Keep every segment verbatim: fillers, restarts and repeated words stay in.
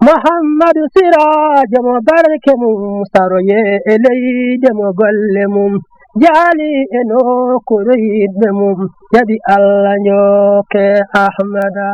Muhammadu Siraajo mo barke mum saroye e leyde mo golle mum jaali e nokkuure yiɗɓe mum jaɓi Allah njokke Ahmada.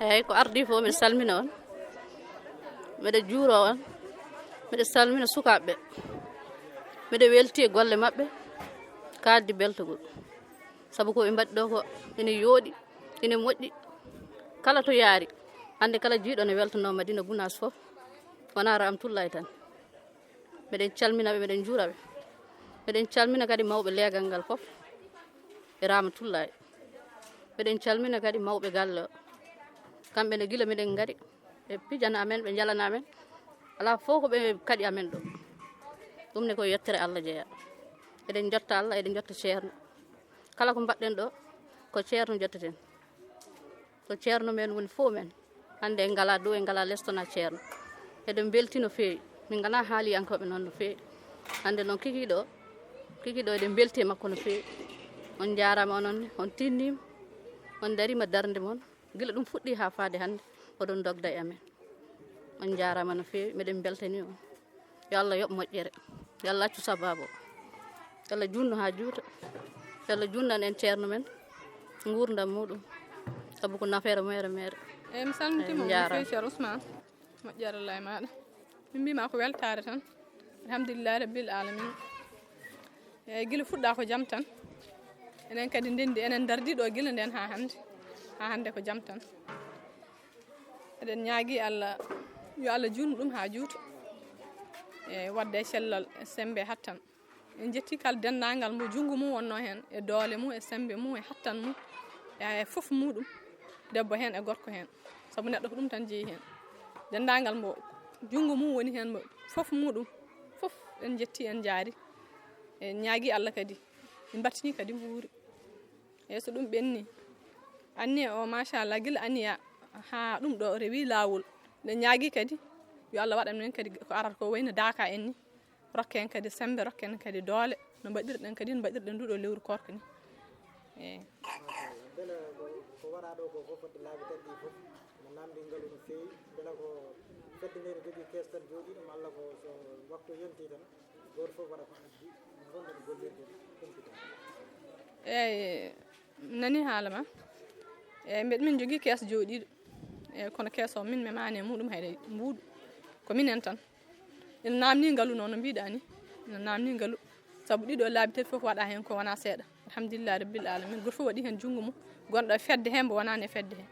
Eyyi, ko ardii fof, mbiɗa salmina on, mbiɗa juuro on, mbiɗa salmina sukaaɓe ɓe, mbiɗa welti e golle maɓɓe, kaaldi beltogol, sabu ko ɓe mbaɗi ɗo ko ene yooɗi, ene moƴƴi, kala to yaari, hannde kala jiiɗo ne weltanoo Madina Gunaas fof, wonaa Ramatullahi tan. Mbiɗen calmina ɓe, mbiɗen njuura ɓe. Mbiɗen calmina kadi mawɓe leegal ngal fof e Ramatullahi. Mbiɗen calmina kadi mawɓe galle o. Kamɓe ne gila mbiɗen ngari, ɓe pijana amen, ɓe njalana amen. Alaa fof ko ɓe kaɗi amen ɗo. Ɗum ne ko yettere Allah jeyaa. Eɗen njotta Allah, eɗen njotta Ceerno. Kala ko mbaɗɗen ɗo, ko Ceerno njottaten. Ko Ceerno men woni fof men. Hannde en ngalaa dow, en ngalaa les, wonaa Ceerno. Eɗen mbelti no feewi. Min nganaa haaliyankooɓe noon no feewi. Hannde noon kikiiɗo o, kikiiɗo o eɗen mbelti e makko no feewi. On njaaraama onon ne, on tinniima, on ndariima darnde mon. Gila ɗum fuɗɗii haa faade hannde, oɗon ndogda e amen. On njaaraama no feewi, meɗen mbeltanii on. Yo Allah yoɓ moƴƴere. Yo Allah accu sabaabu o. Yo Allah juutnu haa juuta. Yo Allah juutnan en Ceerno men nguurndam muuɗum. Sabu ko nafeere meere meere. Eyi, mi salmitiima on no feewi, Ceerno Ousmane. Moƴƴere Allah e maaɗa. Min mbiima ko weltaare tan. Alhamdulillahi rabbil alamin. Eyi, gila fuɗɗaa ko jam tan. Enen kadi ndenndi, enen ndardii ɗo gila ndeen haa hannde. Haa hannde ko jam tan. Eɗen ñaagii Allah, yo Allah juutnu ɗum haa juuta. E waɗde e cellal, e semmbe, e hattan. En njettii kala denndaangal mbo junngo mum wonnoo heen, e doole mum, e semmbe mum, e hattan mum, e fof muuɗum, debbo heen e gorko heen. Sabu neɗɗo ko ɗum tan jeyi heen. Denndaangal mbo junngo mum woni heen, mbo fof muuɗum, fof en njettii, en njaarii. En ñaagii Allah kadi, en mbattinii kadi mbuuri. Eyi, so ɗum ɓenni, anniya o, machallah, gila anniya haa ɗum ɗo rewi laawol. Eɗen ñaagii kadi, yo Allah waɗan men kadi ko arata ko wayno daaka en ni. Rokke en kadi semmbe, rokke en kadi doole, no mbaɗirɗen kadi, no mbaɗirɗen nduɗo lewru koorka ni. Eyi. Mbele ko, ko waɗaa ɗo ko fof fodde laabi tati ɗi fof, no naamndi ngalu no feewi, mbele ko fedde nde no jogii kees tan jooɗiiɗo, malla ko so waktu yontii tan, gooto fof waɗa ko addi, no ngonɗen gollirde, humpita? Eyi, nani haala ma. Eyi, mbeɗa min jogii kees jooɗiiɗo. Eyi, kono kees o min memaani e muɗum hayre mbuuɗu. Ko minen tan. Ina naamnii ngalu noon, no mbiɗa ni. Ina naamnii ngalu. Sabu ɗiɗo laabi tati fof waɗa heen ko wonaa seeɗa. Alhamdulillahi rabbil alamin. Gooto fof waɗi heen junngo mum. Gonɗo e fedde heen, mbo wonaani e fedde heen.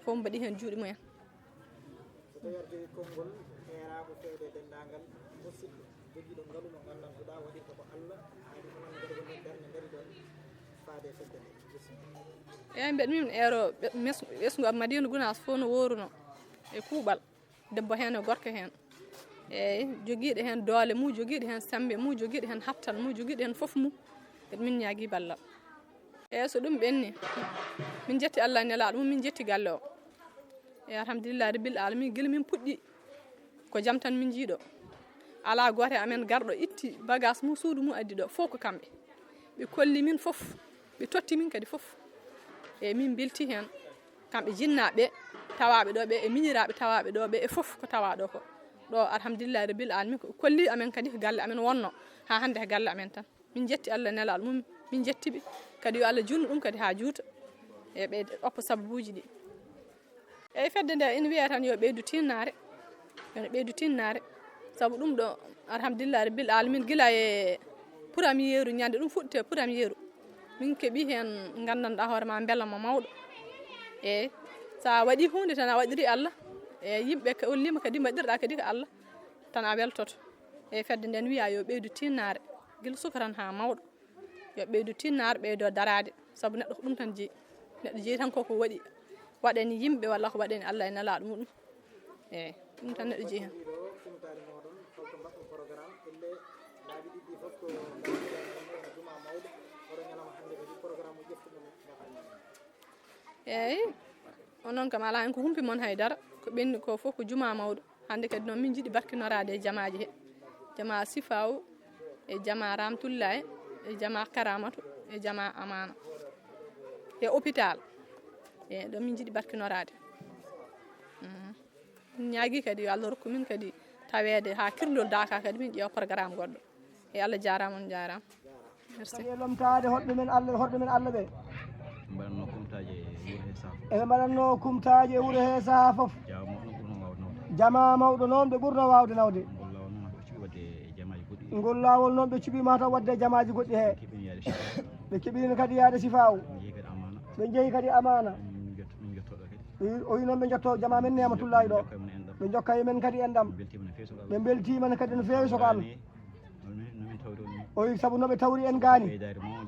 Fof mbaɗi heen juuɗe mumen. So tawii aɗa jogii konngol, eeraa ko feewde e denndaangal musidɓe jogiiɗo ngalu mo nganndantuɗaa waɗirta ko Allah, haɗi onon mbaɗi ko nder ɓernde ngari ɗon faade e fedde nde. Bisimilla. Eeyi, mbeɗa min eero ɓe-, mes-, ɓesngu am Madina Gunaas fof no wooruno e kuuɓal, debbo heen e gorko heen. Eeyi, jogiiɗo heen doole mum, jogiiɗo heen semmbe mum, jogiiɗo heen hattan mum, jogiiɗo heen fof mum. Mbeɗa min ñaagii ballal. Eeyi, so ɗum ɓenni, min njetti Allah e nelaaɗo mum, min njetti galle o. E alhamdulillahi rabbil alamin, gila min puɗɗi ko jam tan min njiiɗo. Alaa gooto e amen garɗo itti bagage mum, suudu mum, addi ɗo. Fof ko kamɓe. Ɓe kolli min fof, ɓe totti min kadi fof. E min mbelti heen. Kamɓe jinnaaɓe tawaaɓe ɗo ɓe, e miñiraaɓe tawaaɓe ɗo ɓe, e fof ko tawaa ɗo ko. Ɗo alhamdulillahi rabbil alamin, ko kolli amen kadi ko galle amen wonno. Haa hannde ko galle amen tan. Min njetti Allah e nelaaɗo mum, min njetti ɓe. Kadi yo Allah juutnu ɗum kadi haa juuta. E ɓe oppa sababuuji ɗi. Eyi, fedde nde ina wiya tan yo ɓeydu tinnaare. Yo ɓeydu tinnaare. Sabu ɗum ɗo, alhamdulillahi rabbil alamin, gila e puraamiyeeru, ñande ɗum fuɗɗi e puraamiyeeru. Min keɓi heen nganndanɗaa hoore ma mbelama mawɗo. Eyi, so a waɗi huunde tan a waɗiri Allah. Eyi, yimɓe ko holliima kadi mbaɗirɗaa kadi ko Allah tan a weltoto. Eyi, fedde nden wiya yo ɓeydu tinnaare. Gila suka tan haa mawɗo. Yo ɓeydu tinnaare, ɓeydo daraade. Sabu neɗɗo ko ɗum tan jeyi. Neɗɗo jeyi tan koko waɗi. Waɗani yimɓe walla ko waɗani Allah e nelaaɗo muɗum. Eyi, ɗum tan neɗɗo jeyi hen. Ɗo kumtaani mooɗon, holto mbaɗɗon programme? Elle laabi ɗiɗi fof ko juma mawɗo. Oɗo ñalawma hannde kadi programme o ƴeftuɗon mbaɗɗon. Eyi, onon kam alaa hen ko humpi mon haydara. Ko ɓenni ko fof ko juma mawɗo. Hannde kadi noon min njiɗi barkinoraade e jamaaji he. Jamaa Sifaawu, e jamaa Ramtullahi, e jamaa Karamatu, e jamaa Amaana. E hôpital. E ɗo min njiɗi barkinoraade. Mhm. Ñaagi kadi yo Allah rokku min kadi taweede haa kirlol daaka kadi min ƴeewa programme goɗɗo. E Allah jaaraama, on jaaraama. Merci. Kadi e lomtaade hoɗɓe men Allah, hoɗɓe men Allah ɓe. Mbaɗatno kumtaaje e wuro he saha fof. Eɓe mbaɗatno kumtaaje e wuro he saha fof. Jamaa mawɗo noon ɓurno waawde nawde. Jamaa mawɗo noon ɓe ɓurno waawde nawde. Ngol laawol noon ko cuɓi waɗde e jamaaji goɗɗi. Ngol laawol noon ɓe cuɓiima taw waɗde e jamaaji goɗɗi he. Keɓin yaade sifa. Ɓe keɓiino kadi yaade sifa o. Jeeyi kadi amaana. Ɓe njehi kadi amaana. Min jot-, min jottoo ɗo kadi. O wi noon ɓe njotto jamaa men neematullaahi ɗo. Ɓe njokka e men kadi enɗam. Ɓe mbeltiima no feewi so ko Allah. Ɓe mbeltiima kadi no feewi so ko Allah. O wi sabu no ɓe tawri en gaani.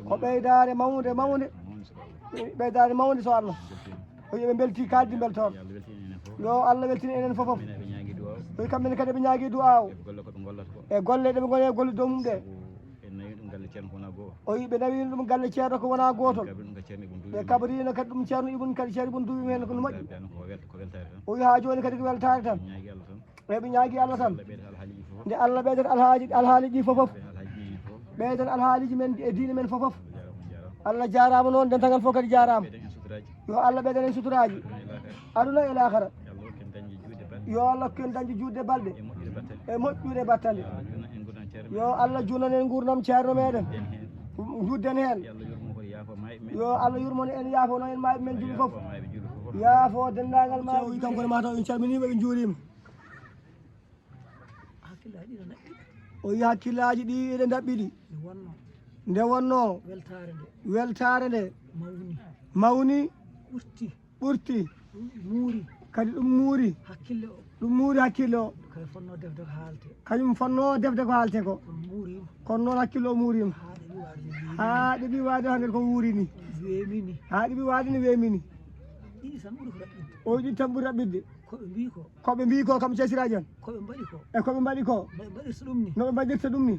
Ko ɓeydaare mawnde, mawnde. Ɓeydaare mawnde so Allah. O wi ɓe mbelti kaaldi mbeltoor. Yo Allah weltin enen fof fof. O wi kamɓe ne kadi ɓe ñaagi du'a o. E golle ɗe ɓe ngoni e golle dow mum ɗe. En nawi ɗum galle ceerno ko wona goo. O wi ɓe nawi ɗum galle ceerno ko wona gootol. Ɓe kabrino kadi ɗum ceerno Ibun kadi ceerno Ibun duwi heen ko no moƴƴi. O wi haa jooni kadi ko weltaare tan. Eɓe ñaagi Allah tan. Nde Allah ɓeydat alhaaji, alhaaliji ɗi fof fof. Ɓeydan alhaaliji men e diine men fof fof. Allah jaaraama noon, dental fof kadi jaaraama. Yo Allah ɓeydan en suturaaji. Aduna e laakara. Yo Allah hokku en dañde juutde balɗe. E moƴƴude battane. Yo Allah juunan en nguurndam ceerno meɗen. Njudden heen. Yo Allah yurmo en, yaafo en maayɓe men julɓe fof. Yaafo denndaangal maayɓe. Kanko ne mataw en calminiima, en njuuriima. Hakkillaaji ɗi no naɓɓi. O wi hakkillaaji ɗi ene ndaɓɓiɗi. Nde wonnoo. Nde wonnoo. Weltaare nde. Weltaare nde. Mawni. Mawni. Ɓurti. Ɓurti. Muuri. Kadi ɗum muuri. Hakkille o. Ɗum muuri hakkille o. Kay fonnoo defde ko haalte. Kañum fonnoo defde ko haalte ko. Kono muuriima. Kono noon hakkille o muuriima. Haa ɗeɓi waade. Haa ɗeɓi waade hannde ko wuurini. Weemini. Haa ɗeɓi waade ne weemini. Ɗiɗi tan ɓuri ko raɓɓiɗde. O wi ɗiɗi tan ɓuri raɓɓiɗde. Ko ɓe mbii ko. Ko ɓe mbii ko, kam Ceesiraaji en. Ko ɓe mbaɗi ko. E ko ɓe mbaɗi ko. No ɓe mbaɗirta ɗum ni. No ɓe mbaɗirta ɗum ni.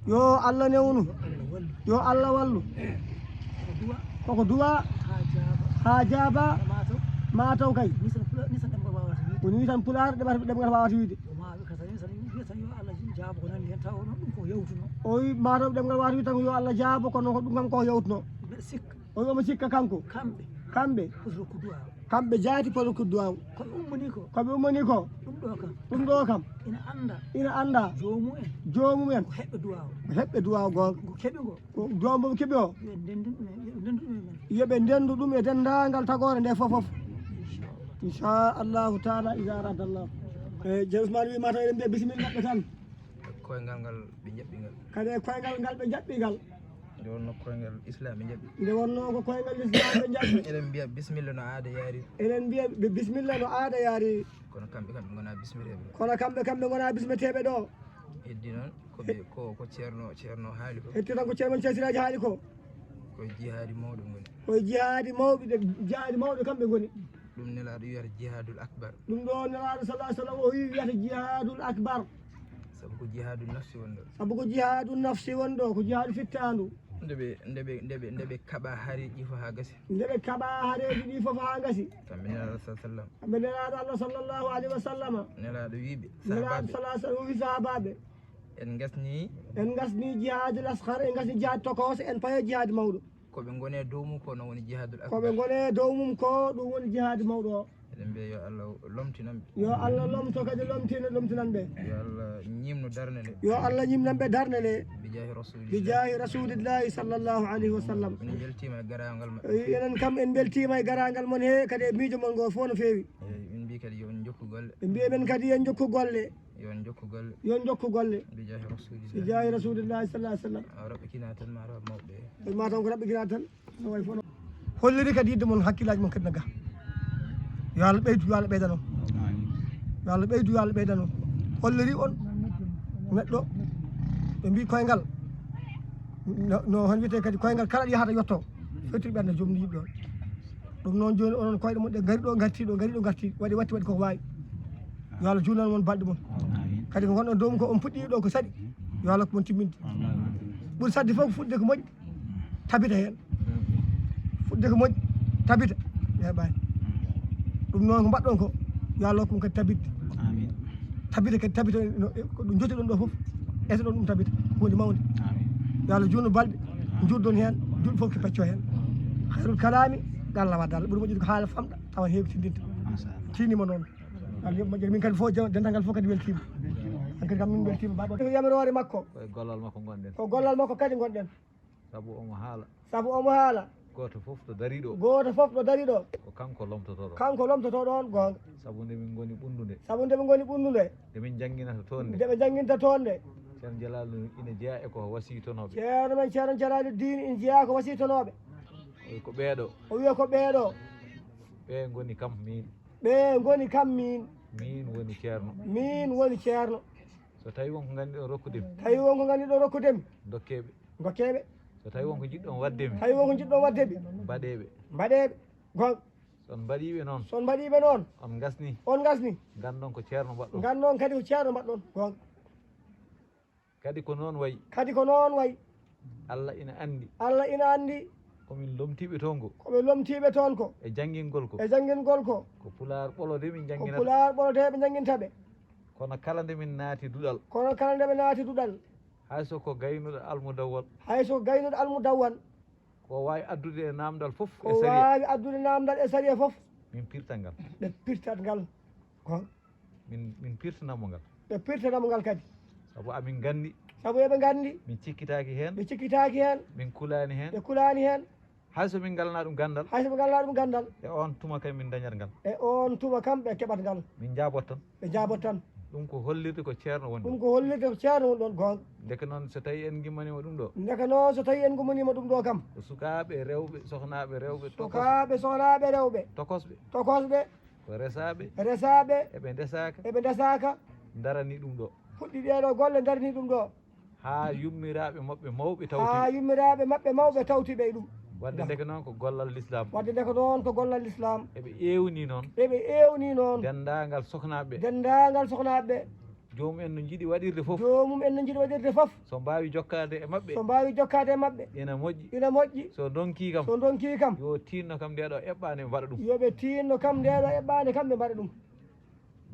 Yo Allah newnu. Yo Allah newnu. Yo Allah wallu. Yo Allah wallu. Ko du'a. Koko du'a. Haa jaaba. Haa jaaba. Maa taw. Maa taw kay. Ni tan pulaar, ni tan ɗemngal waawata wiide. Ko ni tan pulaar, ɗemngal, ɗemngal waawata wiide. Yo maa wi kasa, ni tan wiya tan yo Allah jaabo ko nanndi heen, taw onon ɗum ko yawtuno. O wi maa taw ɗemngal waawata wiide tan yo Allah jaabo, kono ko ɗum kam ko yawtuno. Mbeɗa sikka. O wi omo sikka kanko. Kamɓe. Kamɓe. Poti rokku du'a. Kamɓe jaati poti rokku du'a. Ko ɓe ummani ko. Ko ɓe ummani ko. Ɗum ɗo kam. Ɗum ɗo kam. Ina annda. Ina annda. Joomum en. Joomum en. Ko heɓɓe du'a o. Ko heɓɓe du'a o goonga. Ko keɓi ngo. Ko du'a mbo ɓe keɓi o. Yo ndendu ɗum en, yo ndendu ɗum en. Yo ɓe ndendu ɗum e denndaangal tagoore nde fof fof. Inchallah. Inchallahu taala, iza aradallah. E Ceerno Ousmane wi maa taw eɗen mbiya bisimilla maɓɓe tan. Koyngal ngal ɓe njaɓɓi ngal. Kadi e koyngal ngal ɓe njaɓɓi ngal. Nde wonnoo koyngal Islam ɓe njaɓɓi. Nde wonnoo ko koyngal Islam ɓe njaɓɓi. Eɗen mbiya bisimilla no aada yaari. Eɗen mbiya bi-, bisimilla no aada yaari. Kono kamɓe kam ɓe ngonaa bismeteeɓe ɗo. Kono kamɓe kam ɓe ngonaa bismeteeɓe ɗo. Heddi noon ko ɓe, ko, ko ceerno, ceerno haali ko. Heddi tan ko ceerno Ceesiraaji haali ko. Ko e jihaadi mawɗo ngoni. Ko e jihaadi mawɓe, jihaadi mawɗo kamɓe ngoni. Ɗum Nelaaɗo wiyata jihaadul akbar. Ɗum ɗo Nelaaɗo sallallahu alaihi wasallam o wi wiyata jihaadul akbar. Sabu ko jihaadu nafsi wonɗo. Sabu ko jihaadu nafsi wonɗo, ko jihaadu fittaandu. Nde ɓe, nde ɓe, nde ɓe, nde ɓe kaɓa hareeji fof haa gasi. Nde ɓe kaɓa hareeji ɗi fof haa gasi. Kamɓe Nelaaɗo sallallahu alaihi wasallam. Kamɓe Nelaaɗo Allah sallallahu alaihi wasallam. Nelaaɗo wi ɓe, Nelaaɗo sahabaaɓe. Sallallahu alaihi wasallam wi sahabaaɓe. En ngasni. En ngasni jihaadul asghar, en ngasni jihaad tokooso, en payo jihaad mawɗo. Ko ɓe ngoni e dow mum ko noon woni jihaadul akbar. Ko ɓe ngoni e dow mum ko ɗum woni jihaad mawɗo o. Eɗen mbiya yo Allah lomtinan ɓe. Yo Allah lomto kadi lomtina, lomtinan ɓe. Yo Allah ñimno darnde nde. Yo Allah ñimnan ɓe darnde nde. Bi jaahi Rasulillah. Bi jaahi Rasulillahi sallallahu alaihi wa sallam. Min mbeltiima e garaangal maɓɓe. Eh, enen kam en mbeltiima e garaangal mon he kadi e miijo mon ngo fof no feewi. Eeyi, min mbii kadi yo on njokku golle. Ɓe mbii men kadi yo on njokku golle. Yo on njokku golle. Yo on njokku golle. Bi jaahi Rasulillah. Bi jaahi Rasulillahi sallallahu alaihi wa sallam. A raɓɓikinaa tan ma raw mawɓe. Ɓe ma tan ko raɓɓikinaa tan. No way fof. Holliri kadi yidde mon, hakkillaaji mon kadi na ga. Yo Allah ɓeydu, yo Allah ɓeydano. Yo Allah ɓeydu, yo Allah ɓeydano. Holliri on neɗɗo, ɓe mbii koyngal. No, no hon wiyetee kadi koyngal kala ɗo yahata yotto. Fewtiri ɓernde joom yimɓe on. Ɗum noon jooni onon koyɗe mon ɗe ngari ɗo, ngarti ɗo, ngari ɗo, ngarti. Waɗi watti, waɗi koko waawi. Yo Allah juunan mon balɗe mon. Kadi ko ngonɗon dow mum ko on puɗɗii ɗo ko saɗi. Yo Allah ko mon timminde. Ɓuri saɗde fof ko fuɗde ko moƴƴi. Tabita heen. Fuɗde ko moƴƴi, tabita. Weeɓaani. Ɗum noon ko mbaɗɗon ko, yo Allah hokku ɗum kadi tabitde. Amin. Tabita kadi, tabita no, ko ɗum njotoɗon ɗo fof, etoɗon ɗum tabita. Ko huunde mawnde. Amin. Yo Allah juutnu balɗe, njuutdon heen, juutɓe fof ko peccoo heen. Hayrul kalaami, qalla wa dalla. Ɓuri moƴƴude ko haala famɗa, tawa heewtindinta. Machallah. Tiinima noon. Kala yoɓ moƴƴere, min kadi fof, dental ngal fof kadi weltiima. Hankadi kam min weltiima, baaba. Ko yamiroore makko. Ko e gollal makko ngonɗen. Ko gollal makko kadi ngonɗen. Sabu omo haala. Sabu omo haala. Gooto fof ɗo dari ɗo. Gooto fof ɗo dari ɗo. Ko kanko lomtotoo ɗo. Kanko lomtotoo ɗoon, goonga. Sabu nde min ngoni ɓunndu nde. Sabu nde min ngoni ɓunndu nde. Nde min njannginata toon nde. Nde ɓe njannginta toon nde. Ceerno Jalaalu ina jeyaa e ko wasiyitonooɓe. Ceerno men Ceerno Jalaalu Diin ina jeyaa ko wasiyitonooɓe. O wi ko ɓeeɗo. O wiya ko ɓeeɗo. Ɓe ngoni kam miin. Ɓe ngoni kam miin. Miin woni ceerno. Miin woni ceerno. So tawi won ko nganndi ɗon rokkude mi. Tawi won ko nganndi ɗon rokkude mi. Dokkeeɓe. Dokkeeɓe. So tawi won ko njiɗɗon waɗde mi. Tawi won ko njiɗɗon waɗde mi. Mbaɗeeɓe. Mbaɗeeɓe. Goonga. So on mbaɗiiɓe noon. So on mbaɗiiɓe noon. On ngasni. On ngasni. Nganndon ko ceerno mbaɗɗon. Nganndon kadi ko ceerno mbaɗɗon. Goonga. Kadi ko noon wayi. Kadi ko noon wayi. Allah ina anndi. Allah ina anndi. Ko min lomtiiɓe toon ko. Ko ɓe lomtiiɓe toon ko. E janngingol ko. E janngingol ko. Ko pulaar ɓolo de min njanngina. Ko pulaar ɓolo de ɓe njannginta ɓe. Kono kala nde min naati duɗal. Kono kala nde ɓe naati duɗal. Hay so ko gaynuɗo almudawwal. Hay so ko gaynuɗo almudawwal. Ko waawi addude e naamndal fof e sariya. Ko waawi addude naamndal e sariya fof. Min pirta ngal. Ɓe pirtat ngal. Ko min, min pirtanamo ngal. Ɓe pirtanamo ngal kadi. Sabu amin nganndi. Sabu eɓe nganndi. Min cikkitaaki heen. Ɓe cikkitaaki heen. Min kulaani heen. Ɓe kulaani heen. Hay so min ngalnaa ɗum ganndal. Hay so ɓe ngalnaa ɗum ganndal. E oon tuma kam min ndañat ngal. E oon tuma kam ɓe keɓat ngal. Min njaabot tan. Ɓe njaabot tan. Ɗum ko hollirde ko ceerno woni ɗum ɗoon. Ko hollirde ko ceerno woni ɗoon, goonga. Ndeke noon so tawi en ngimmaniima ɗum ɗo. Ndeke noon so tawi en ngimmaniima ɗum ɗo kam. Ko sukaaɓe rewɓe, sohnaaɓe rewɓe, tokosɓe. Sukaaɓe, sohnaaɓe rewɓe. Tokosɓe. Tokosɓe. Ko resaaɓe. Resaaɓe. Eɓe ndesaaka. Eɓe ndesaaka. Ndarani ɗum ɗo. Puɗɗi ɗee ɗo golle ndarani ɗum ɗo. Haa yummiraaɓe maɓɓe mawɓe tawti. Haa yummiraaɓe maɓɓe mawɓe tawti ɓe e ɗum. Wadde ndeke noon ko gollal Lislaam. Wadde ndeke noon ko gollal Lislaam. Eɓe eewni noon. Eɓe eewni noon. Denndaangal sohnaaɓe. Denndaangal sohnaaɓe. Joomum en no njiɗi waɗirde fof. Joomum en no njiɗi waɗirde fof. So mbaawi jokkaade e maɓɓe. So mbaawi jokkaade e maɓɓe. Ina moƴƴi. Ina moƴƴi. So ndonkii kam. So ndonkii kam. Yo tiinno kam ndee ɗo eɓɓaande ɓe mbaɗa ɗum. Yo ɓe tiinno kam ndee ɗo eɓɓaande kam ɓe mbaɗa ɗum.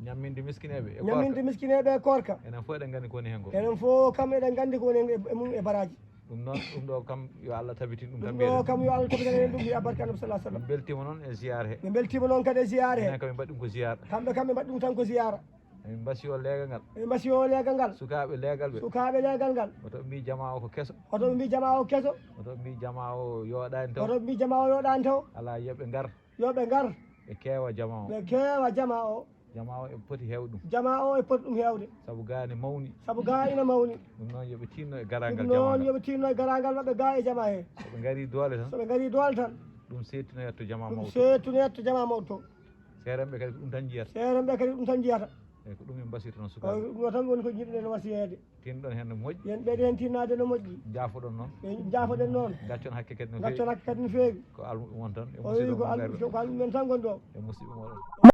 Ñamminde miskineeɓe e koorka. Ñamminde miskineeɓe e koorka. Enen fof eɗen nganndi ko woni heen ko. Enen fof kam eɗen nganndi ko woni heen e, e mum e baraaji. Ɗum noon, ɗum ɗo kam yo Allah tabitin ɗum tan. Ɗum ɗo kam yo Allah tabitin en ɗum, yo barke Annabi sallallahu alaihi wasallam. Min mbeltiima noon e ziyaar he. Min mbeltiima noon kadi e ziyaar he. Minen kam min mbaɗi ɗum ko ziyaar. Kamɓe kam ɓe mbaɗi ɗum tan ko ziyaara. Min mbasi o leegal ngal. Min mbasi o leegal ngal. Sukaaɓe leegal ɓe. Sukaaɓe leegal ngal. Hoto ɓe mbii jamaa o ko keso. Hoto ɓe mbii jamaa o keso. Hoto ɓe mbii jamaa o yooɗaani taw. Hoto ɓe mbii jamaa o yooɗaani taw. Alaa, yo ɓe ngar. Yo ɓe ngar. Ɓe keewa jamaa o. Ɓe keewa jamaa o. Jamaa o e poti heewde ɗum. Jamaa o e poti ɗum heewde. Sabu gaa ne mawni. Sabu gaa ina mawni. Ɗum noon yo ɓe tiinno e garaangal jamaa ngal. Ɗum noon yo ɓe tiinno e garaangal maɓɓe gaa e jamaa he. So ɓe ngarii doole tan. So ɓe ngarii doole tan. Ɗum seettinoyat to jamaa mawɗo to. Ɗum seettinoyat to jamaa mawɗo to. Seerenɓe kadi ko ɗum tan njiyata. Seerenɓe kadi ko ɗum tan njiyata. Eeyi, ko ɗum min mbasiyta noon sukaaɓe. Ko ɗum ɗo tan woni ko njiɗɗen wasiyeede. Tinɗon heen no moƴƴi. Yen ɓeyden tinnaade no moƴƴi. Njaafoɗon noon. Ɓe njaafoɗen noon. Ngaccon hakke kadi no feewi. Ngaccon hakke kadi no feewi. Ko almuɓɓe mon tan e musidɓe mon. O wi ko almuɓɓe, ko almuɓɓe men tan ngon ɗo. E musidɓe mon.